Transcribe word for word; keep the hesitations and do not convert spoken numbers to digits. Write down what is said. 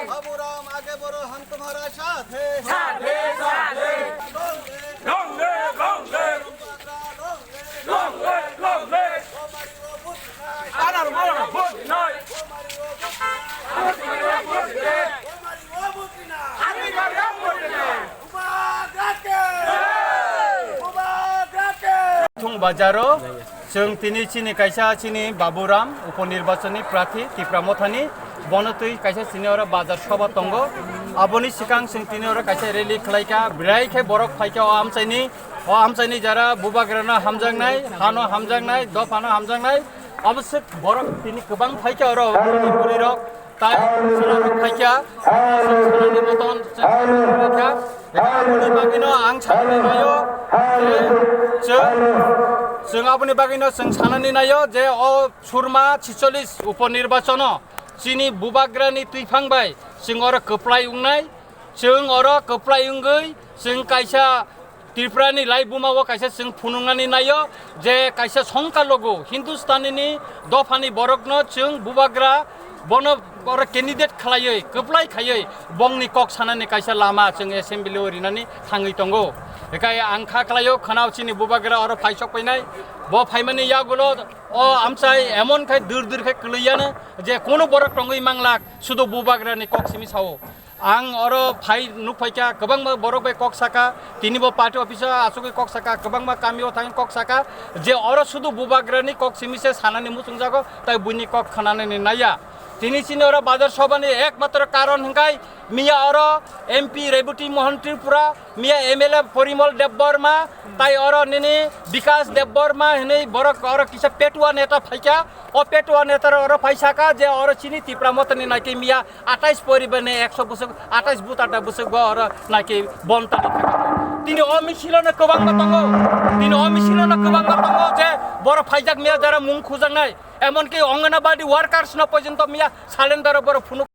बाबूराम आगे बढ़ो, हम तुम्हारा साथ है। साथ है, साथ है। Long live, long live। Long live, long live। Thung bazaro chwng tini chini kaisa chini Baburam uponirbachani prathi Tipra Mothani, bono twi kaisa chini oro bazar soba tongo. Aboni swkang chwng tini oro kaisa rally khlaikha, belai khe borok phaikha o amchaini, o amchaini jara bubagrano hamjaknai, hano hamjaknai, dophano hamjaknai. Aboswk borok tini kwbang phaikha oro, bwrwi rok. Tai chwla rok phaikha, chwla ni moton chwla rok phaikha. Aboni bagwino ang sanani naio, chwng, chwng aboni bagwino chwng sanani naio je o surma chicholis upo nirbachono chini bubagrani twiphang bai chwng oro kwplai wngnai, chwng oro kwplai wngwi chwng kaisa Tripura ni laibuma o kaisa chwng phunuknani naio je kaisa songkha logo Hindustani ni dophani borokno chwng bubagra bono oro candidate khlaiwi kwplai khaiwi bongni kok sanani kaisa lama chwng assembly o rinani thangwi tongo. Ekai ang kha khlaio khwnao chini bubagra oro phaisok painai bo phaimani yagulo o amchai emon khai dur dur khai kwlwiyano je kono borok tongwi manglak sudo bubagrani kok simi sao. Ang oro phai nukphaikha, kwbangma borok bai kok saka, tini bo party office o achugwi kok saka, kwbangma kami o thangwi kok saka, je oro sudu bubagrani kok simi se sanani muchungjago, tai buini kok khwnanani naiya. Tini chini oro bazar sobani ekmatro karon hwnkhe miya oro M P Reboti Mohan Tripura, miya M L A Porimol Debbarma, tai oro nini Bikas Debbarma hinwi borok oro kisa petua neta phaikha, o petua neta oro phaisaka je oro chini Tipra Mothani naikhe miya atais poribar ni ekso bwswk, atais butata bwswk bo oro naikhe bonta ni thangkha. Tini o misil no kwbangma tongo, tini o misil no kwbangma tongo je borok phaijak miya jara mung khujaknai, emonki Anganwadi workers no porjonto miya salendaro borok phunuk